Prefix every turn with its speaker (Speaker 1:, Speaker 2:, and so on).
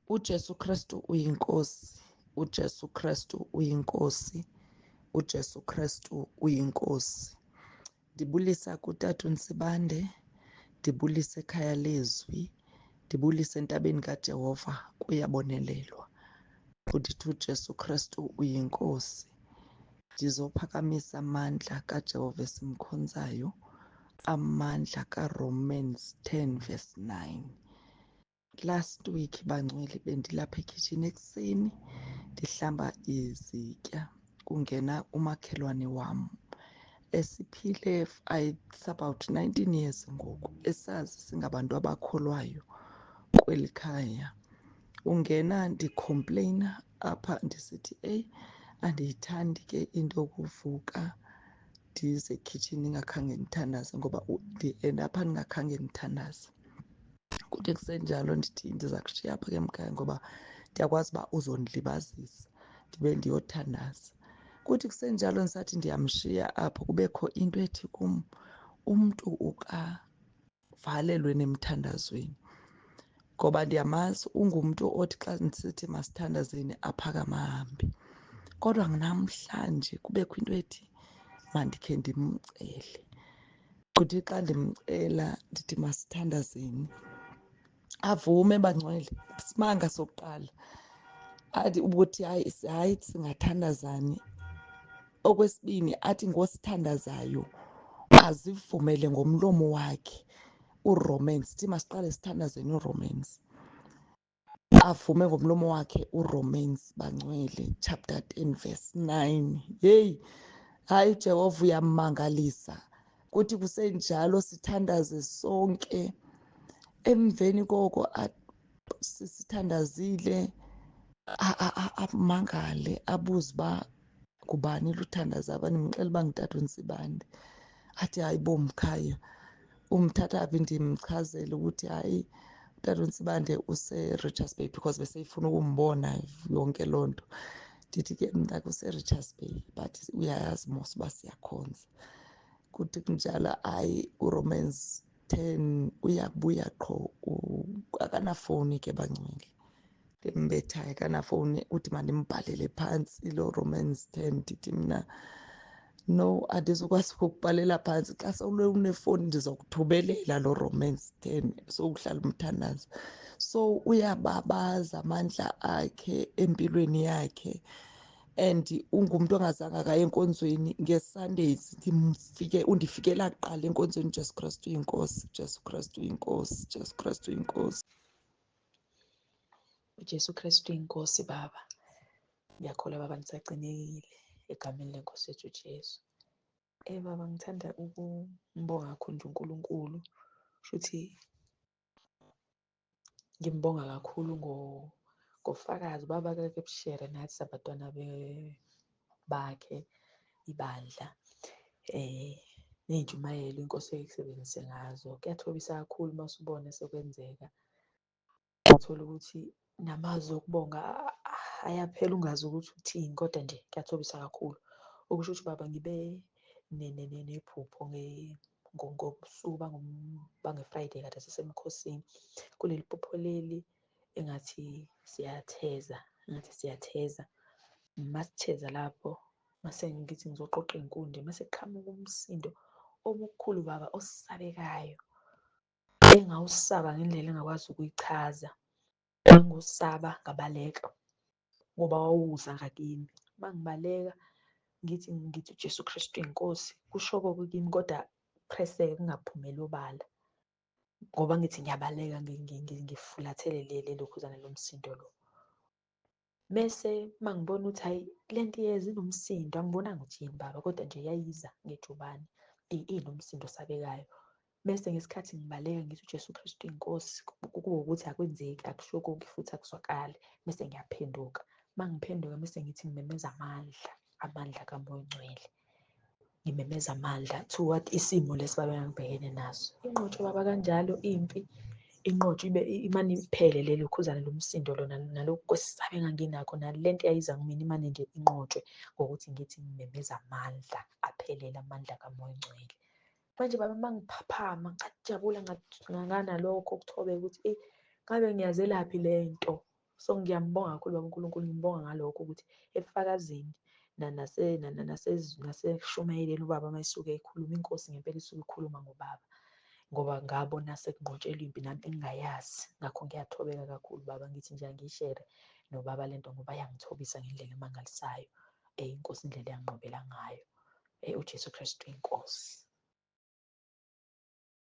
Speaker 1: UJesu Kristu uyiNkosi, uJesu Kristu uyiNkosi, uJesu Kristu uyiNkosi. Ndibulisa kutata uNtsibande, ndibulise ekhaya lezwi, ndibulise entabeni kaJehova kuyabonelelwa. Ndithi uJesu Kristu uyiNkosi. Ndizophakamisa amandla kaJehova esimkhonzayo, amandla kaRomans 10 verse 9. Last week bangcwele bendilapha ekhitshini ekuseni ndihlamba izitya, kungena umakhelwane wam esiphile, it's about 19 years ngoku esazi singabantu abakholwayo kweli khaya. Ungena ndicomplaina apha ndisithi eyi andiyithandi ke into yokuvuka ndize ekhitshini ndingakhange ndithandaze, ngoba ndi-end apha ndingakhange ndithandaze. Kuthi kusenjalo ndithi ndiza kushiya apha ke mkhaya ngoba ndiyakwazi uba uzondilibazisa, ndibe ndiyothandaza. Kuthi kusenjalo ndisathi ndiyamshiya apho, kubekho into ethi kum umntu ukavalelwe nemthandazweni, ngoba ndiyamazi ungumntu othi xa ndisithi masithandazeni aphakame ahambe. Kodwa namhlanje kubekho into ethi mandikhe ndimcele. Kuthi xa ndimcela ndithi masithandazeni, avume bangcwele. Isimanga sokuqala athi ukuthi hayi, hayi singathandazani. Okwesibini athi ngosithandazayo azivumele ngomlomo wakhe uRomans. Sithi masiqale sithandazeni uRomans, avume ngomlomo wakhe uRomans bangcwele chapter 10 verse 9. Hey, hayi Jehova uyamangalisa. Kuthi kusenjalo sithandaze sonke. Emveni koko sisithandazile, amangale abuze uba ngubani luthandaza, abanye ndimxelela uba ngutata uNtsibande. Athi hayi bo mkhaya, umthatha phi? Ndimchazele ukuthi hayi utata uNtsibande use-Richards Bay, because beseyifuna ukumbona yonke loo nto. Ndithi ke mna kuse-Richards Bay, but uyayazi mos uba siyakhonza. Kuthi kunjalo hayi uRomans 10 uyabuya qho, akanafowuni ke bangcwele, ndimbethayo akanafowuni, uthi mandimbhalele phantsi loo Romans 10. Ndithi mna no, andizukwazi ukukubhalela phantsi, xa sewule unefowuni ndizokuthumelela loo Romans 10 sowuhlala umthandazo. So uyababaza amandla akhe empilweni yakhe, and ungumntu ongazange akaye enkonzweni. Nge-Sundays undifikela kuqala enkonzweni. Jesu Kristu uyinkosi, Jesu Kristu uyinkosi, Jesu Kristu uyinkosi.
Speaker 2: uJesu Kristu uyinkosi baba. Ngiyakholwa baba nisagcinekile egameni lenkosi yethu uJesu. Baba ngithanda ukumbonga kakhulu nje uNkulunkulu. Shuthi ngimbonga kakhulu ngofakazi baba kake bushere nathi sabantwana bakhe ibandla, ney'ntshumayelo inkosi ekusebenzise ngazo. Kuyathobisa kakhulu uma usubona sekwenzeka, uthola ukuthi namazwi okubonga ayaphela ungazi ukuthi uthini, kodwa nje kuyathobisa kakhulu. Okusho ukuthi baba ngibe nephupho ngobusuku bange-Friday kade sisemkhosini. Kuleli phupho leli engathi siyatheza, engathi siyatheza. Masitheza lapho mase ngithi ngizoqoqa iy'nkundi, mase kuqhamuka umsindo omkhulu baba osabekayo, engawusaba ngendlela engakwazi ukuyichaza. Ngangiwusaba ngabaleka ngoba wawuza ngakimi. Uma ngibaleka ngithi uJesu Kristu inkosi, kusho kimi kodwa kupresseke kungaphumeli obala, ngoba ngithi ngiyabaleka ngifulathele leli lokhuzana lomsindo lo. Mese mangibona ukuthi hhayi lento iyeza inomsindo, angibonanga ukuthi yini baba, kodwa nje yayiza ngejubane inomsindo osabekayo. Mese ngesikhathi ngibaleka ngithi uJesu Kristu inkosi, kube ukuthi akwenzeki, akushokoki futhi akuzwakali. Mese ngiyaphenduka, mangiphenduka mese ngithi ngimemeza amandla, amandla kaMoya oNgcwele. Ngimemeza amandla toward isimo lesi baba engangibhekene naso. Inqotshwe baba kanjalo impi, inqotshwe ibe imane iphele lelo khuzane lomsindo lona, nalokhu kwesaba enganginakho, nalento eyayiza kumina imane nje inqotshwe ngokuthi ngithi ngimemeza amandla aphelele, amandla kaMoya oNgcwele. Manje baba mangiphaphama ngajabula nganalokho ukuthobeka ukuthi eyi ngabe ngiyazelaphi le nto. So ngiyambonga kakhulu baba uNkulunkulu, ngimbonga ngalokho ukuthi ebufakazini nasekushumayeleni ubaba uma esuke ekhuluma, inkosi ngempela isuke ikhuluma ngobaba, ngoba ngabona sekunqotshelwa impi nami engingayazi. Ngakho ngiyathobeka kakhulu baba, ngithi nje angiyishere nobaba lento ngoba yangithobisa ngendlela emangalisayo. Inkosi indlela eyanginqobela ngayo. UJesu Kristu inkosi.